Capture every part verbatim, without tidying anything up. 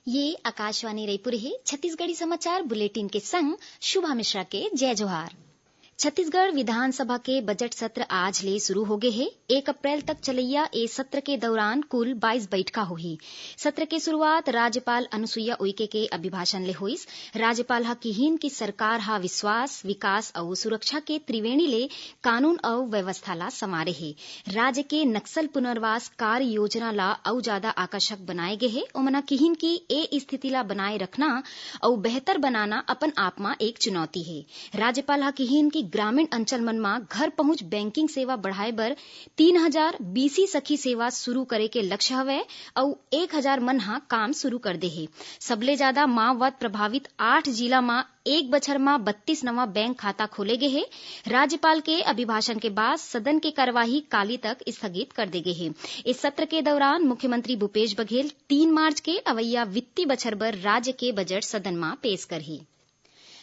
ये आकाशवाणी रायपुर हे। छत्तीसगढ़ी समाचार बुलेटिन के संग शुभा मिश्रा के जय जोहार। छत्तीसगढ़ विधानसभा के बजट सत्र आज ले शुरू हो गे हे। एक अप्रैल तक चलैया ए सत्र के दौरान कुल बाईस बैठका होही। सत्र के शुरुआत राज्यपाल अनुसुईया उइके के अभिभाषण ले होइस। राज्यपाल ह किहीन कि सरकार ह विश्वास, विकास अउ सुरक्षा के त्रिवेणी ले कानून अउ व्यवस्था ला संवारे हे। राज्य के नक्सल पुनर्वास कार्य योजना ला अउ जादा आकर्षक बनाए गे हे। ओमन ह किहीन कि ए स्थिति ला बनाए रखना अउ बेहतर बनाना अपन आप म एक चुनौती हे। राज्यपाल ह किहीन कि ग्रामीण अंचल मन म घर पहुंच बैंकिंग सेवा बढ़ाए बर तीन हजार बीसी सखी सेवा शुरू करे के लक्ष्य हवय अउ एक हजार मन ह काम शुरू कर दे हे। सबले जादा माओवाद प्रभावित आठ जिला म एक बछर म बत्तीस नवा बैंक खाता खोले गे हे। राज्यपाल के अभिभाषण के बाद सदन के कार्यवाही काली तक स्थगित कर दे गे हे। इस सत्र के दौरान मुख्यमंत्री भूपेश बघेल तीन मार्च के अवैया वित्तीय बछर बर राज्य के बजट सदन म पेश करही।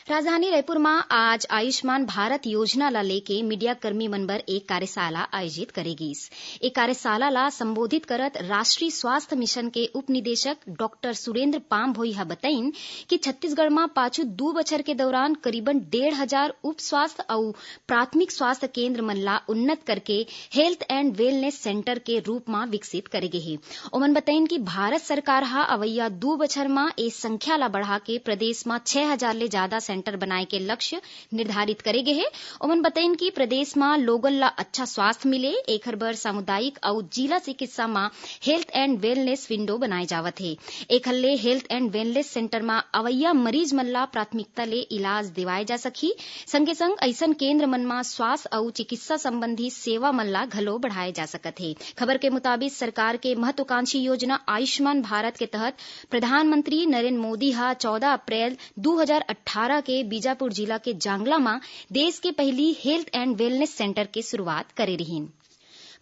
राजधानी रायपुर म आज आयुष्मान भारत योजना ला लेके मीडिया कर्मी मन बर एक कार्यशाला आयोजित करे गीस। ए कार्यशाला ला संबोधित करत राष्ट्रीय स्वास्थ्य मिशन के उप निदेशक डॉक्टर सुरेंद्र पामभोई ह बताइन कि छत्तीसगढ़ म पाछू दू बछर के दौरान करीबन डेढ़ हजार उप स्वास्थ्य अउ प्राथमिक स्वास्थ्य केंद्र मन ला उन्नत करके health and wellness center के रूप म विकसित करे गे हे। ओमन बताइन कि भारत सरकार ह अवैया दू बछर म ए संख्या ला बढ़ा के प्रदेश म छह हजार ले जादा सेंटर बनाए के लक्ष्य निर्धारित करे गे हे। ओमन बताइन कि प्रदेश म लोगन ला अच्छा स्वास्थ्य मिले, एखर बर सामुदायिक अउ जिला चिकित्सा म health and wellness window बनाए जावत हे। एखर ले health and wellness center म अवैया मरीज मन ला प्राथमिकता ले इलाज देवाए जा सकही। संगे संग अइसन केंद्र मन म स्वास्थ्य अउ चिकित्सा संबंधी सेवा मन ला घलो बढ़ाए जा सकत हे। खबर के मुताबिक सरकार के महत्वाकांक्षी योजना आयुष्मान भारत के तहत प्रधानमंत्री नरेंद्र मोदी ह चौदह अप्रैल दू हजार अट्ठारह के बीजापुर जिला के जांगला म देश के पहिली health and wellness center के शुरुआत करे रिहीन।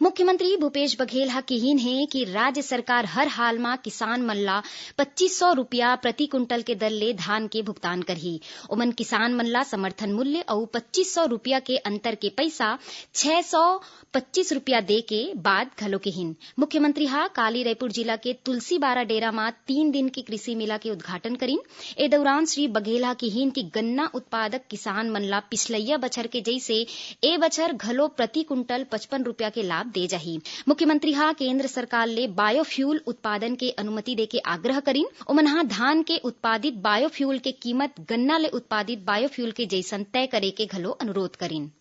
मुख्यमंत्री भूपेश बघेल ह किहीन हे कि राज्य सरकार हर हाल म किसान मन ला पच्चीस सौ रुपया प्रति कुंटल के दर ले धान के भुगतान करही। ओमन किसान मन ला समर्थन मूल्य अउ पच्चीस सौ रुपया के अंतर के पइसा छह सौ पच्चीस रुपया दे के बाद घलो किहीन। मुख्यमंत्री ह काली रायपुर जिला के तुलसीबारा डेरा म तीन दिन के कृषि मेला के उद्घाटन करिन। ए दौरान श्री बघेल ह किहीन कि गन्ना उत्पादक किसान मन ला पिछलइया बछर के जइसे ए बछर घलो प्रति कुंटल पचपन रुपया के लाभ दे जाही। मुख्यमंत्री ह केंद्र सरकार ले बायोफ्यूल उत्पादन के अनुमति देके आग्रह करिन। ओमन ह धान के उत्पादित बायोफ्यूल के कीमत गन्ना ले उत्पादित बायोफ्यूल के जइसन तय करे के घलो अनुरोध करिन।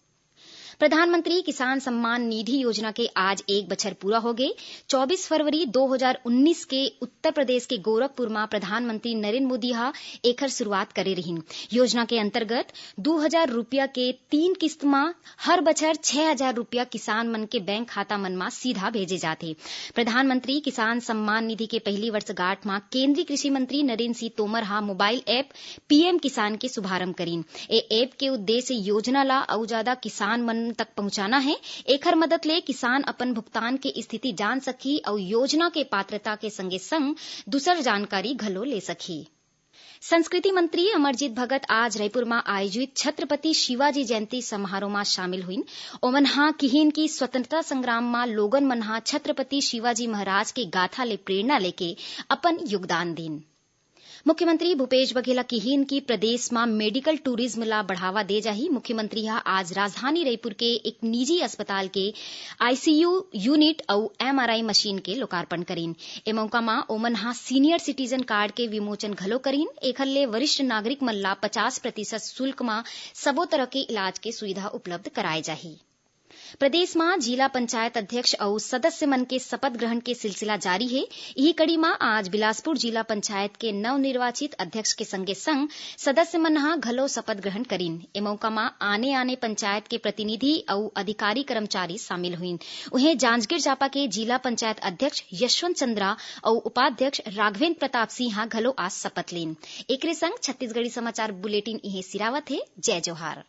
प्रधानमंत्री किसान सम्मान निधि योजना के आज एक बछर पूरा हो गे। चौबीस फरवरी दो हजार उन्नीस के उत्तर प्रदेश के गोरखपुर म प्रधानमंत्री नरेंद्र मोदी ह एखर शुरुआत करे रिहीन। योजना के अंतर्गत दू हजार रुपया के तीन किस्त म हर बछर छह हजार रुपया किसान मन के बैंक खाता मन म सीधा भेजे जाथे। प्रधानमंत्री किसान सम्मान निधि के पहिली वर्षगांठ म केंद्रीय कृषि मंत्री नरेंद्र सिंह तोमर ह मोबाइल ऐप पीएम किसान के शुभारंभ करिन। ए ऐप के उद्देश्य योजना ला अउ जादा किसान मन तक पहुंचाना हे। एखर मदद ले किसान अपन भुगतान के स्थिति जान सकही अउ योजना के पात्रता के संगे संग दूसर जानकारी घलो ले सकही। संस्कृति मंत्री अमरजीत भगत आज रायपुर म आयोजित छत्रपति शिवाजी जयंती समारोह म शामिल हुईन। ओमन ह किहीन कि स्वतंत्रता संग्राम म लोगन मन ह छत्रपति शिवाजी महाराज के गाथा ले प्रेरणा लेके अपन योगदान दीन। मुख्यमंत्री भूपेश बघेल ह किहीन कि प्रदेश म मेडिकल टूरिज्म ला बढ़ावा दे जाही। मुख्यमंत्री ह आज राजधानी रायपुर के एक निजी अस्पताल के आईसीयू यूनिट अउ एमआरआई मशीन के लोकार्पण करिन। ए मौका म ओमन ह सीनियर सिटीजन कार्ड के विमोचन घलो करिन। एखर ले वरिष्ठ नागरिक मन ला पचास प्रतिशत शुल्क म सबो तरह के इलाज के सुविधा उपलब्ध कराए जाही। प्रदेश म जिला पंचायत अध्यक्ष अउ सदस्य मन के शपथ ग्रहण के सिलसिला जारी हे। इही कड़ी म आज बिलासपुर जिला पंचायत के नवनिर्वाचित अध्यक्ष के संगे संग सदस्य मन ह घलो शपथ ग्रहण करिन। ए मौका म आने-आने पंचायत के प्रतिनिधि अउ अधिकारी कर्मचारी शामिल होइन। उहें, जांजगीर चांपा के जिला पंचायत अध्यक्ष यशवंत चंद्रा अउ उपाध्यक्ष राघवेंद्र प्रताप सिंह ह घलो आज शपथ लीन। एकरे संग छत्तीसगढ़ी समाचार बुलेटिन इहें सिरावत हे। जय जोहार।